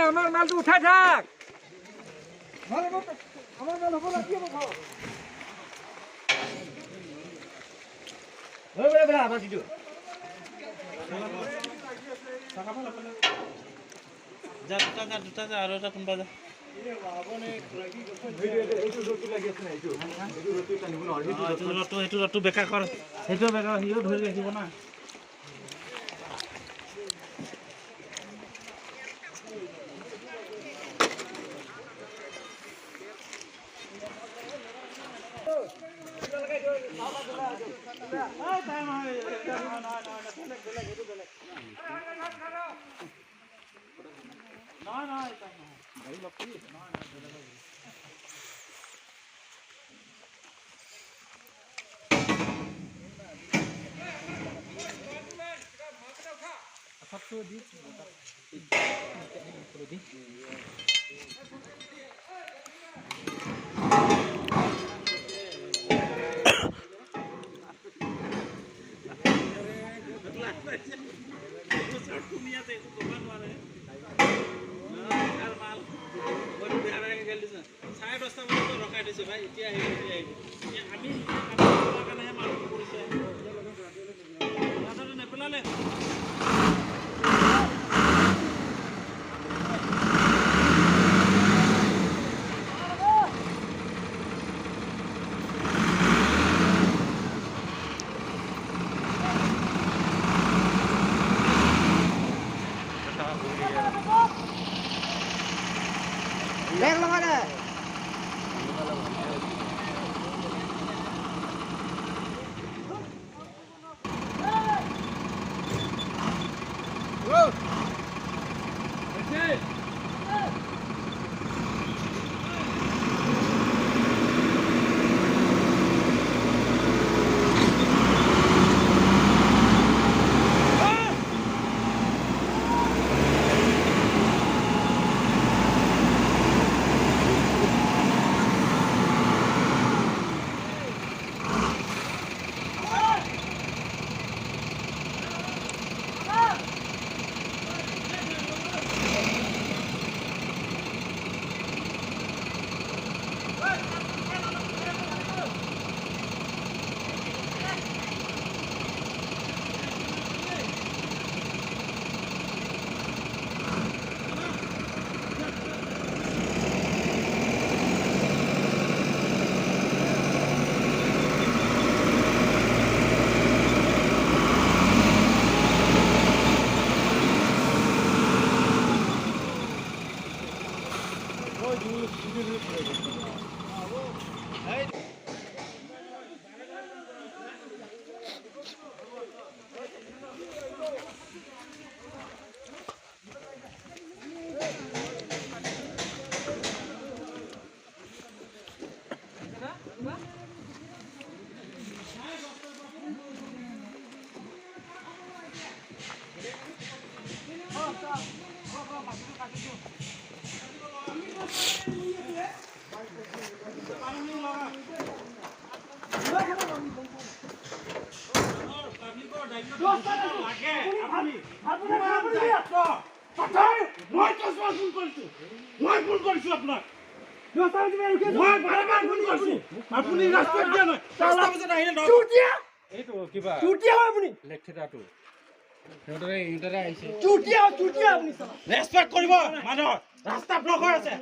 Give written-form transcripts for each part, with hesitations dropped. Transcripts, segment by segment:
আমার মালটো উঠাই থাক, আমার মাল হ'ব না কি হ'ব? যা দুটা যা দুটা যা আৰু এটা কোনোবা যা। সেইটো ৰ'দটো বেকা কৰ, সেইটো বেকা সিও ধৰি ৰাখিব না। চাৰে 10টা বজাত ৰখাই দিছে ভাই, এতিয়া আহিব এতিয়া আহিব। আমি কাৰণেহে মালটো পৰিছে, নেপেলালে। বাৰ ফোন কৰিছো, মই ফোন কৰিছো আপোনাক, মই বাৰে বাৰে ফোন কৰিছো, আপুনি ৰেচপেক্ট দিয়া নাই। 5টা বজাত আহিলে নহ'ব। এইটো কিবা চুটিয়া হয় আপুনি। লেক থিয়েটাৰটো সিহঁতৰে আহিছে। চুটিয়া চুটিয়া আপুনি। ৰেচপেক্ট কৰিব মানুহৰ, ৰাস্তা ব্লক হৈ আছে।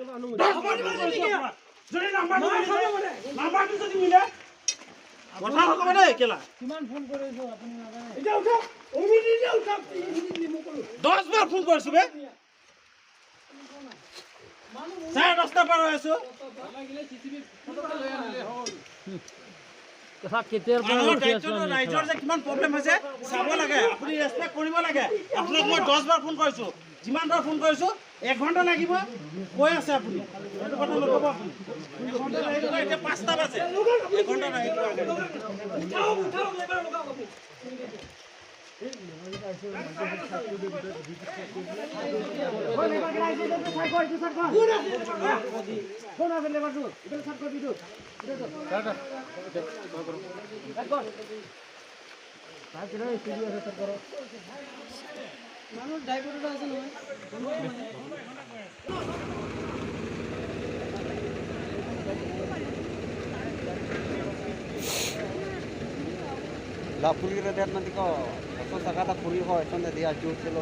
10 বাৰ ফোন কৰিছো আপোনাক। যদি নাম্বাৰটো মিলে, নাম্বাৰটো যদি মিলে কথা নক'ব দেই কেলা। এতিয়া উঠক, ইমিডিয়েটলি উঠক, ইমিডিয়েটলি মই ক'লো। 10 বাৰ ফোন কৰিছো বে, 10:30 পাৰ হৈ আছো। মানুহৰ দায়িত্বটো, ৰাইজৰ যে কিমান প্ৰব্লেম হৈছে চাব লাগে, আপুনি ৰেচপেক্ট কৰিব লাগে। আপোনাক মই 10 বাৰ ফোন কৰিছো, যিমান বাৰ ফোন কৰিছো 1 ঘণ্টা লাগিব কৈ আছে আপুনি, সেইটো কথা নক'ব আপুনি। 1 ঘণ্টা লাগিব, এতিয়া 5টা বাজে, 1 ঘণ্টা লাগিব। উঠাওক উঠাওক, লেবাৰ লগাওক আপুনি। কোন আছে লেবাৰ? কোন আছে লেবাৰটো? এইটো চাট কৰ দিছো। La pulire de Atlántico, son sacada puri ho, son de día yo se lo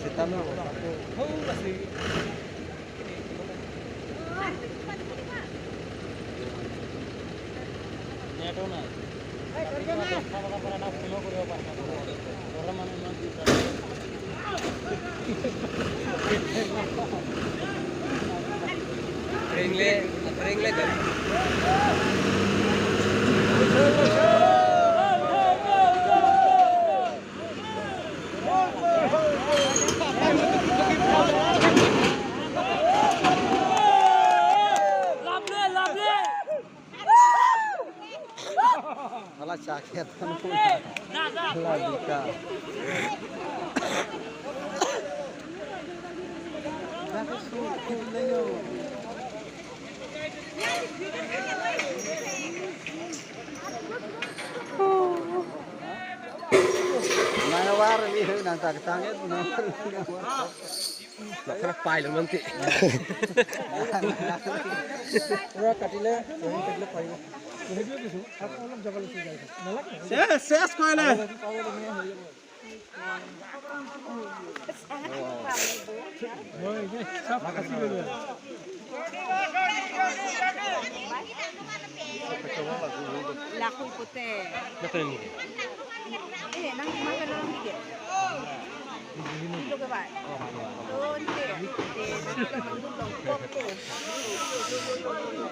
Cetano নেটও নাই, খাব পাৰে না, ফোনো কৰিব পাৰে না, ঘৰৰ মানুহ ইমান Hala চা খেতাম হালা বিকা Nawar ni nang tak tangit nawar. লক্ষণ পাইলো মানে পুৰা কাটিলে, কাটিলে পাৰিব, সেইটোৱে কৈছোঁ। অলপ জগা লৈছোঁ, নালাগে। শেষ শেষ কৰিলে। Laku puti. Eh, nang makan orang dikit. Dulu ke pak? Tuh,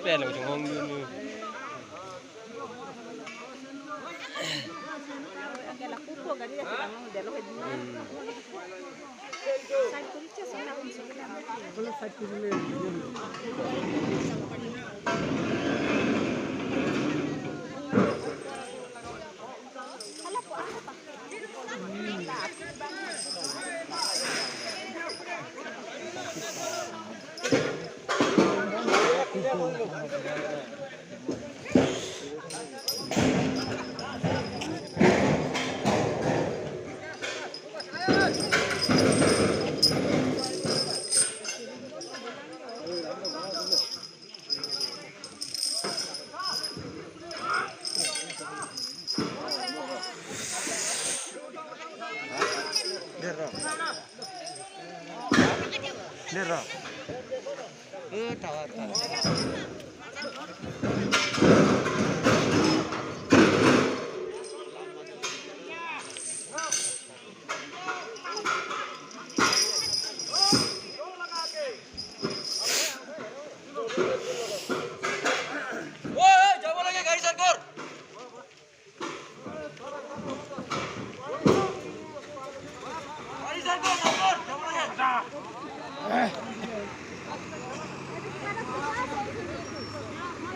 变了个情况。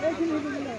এইখিনি।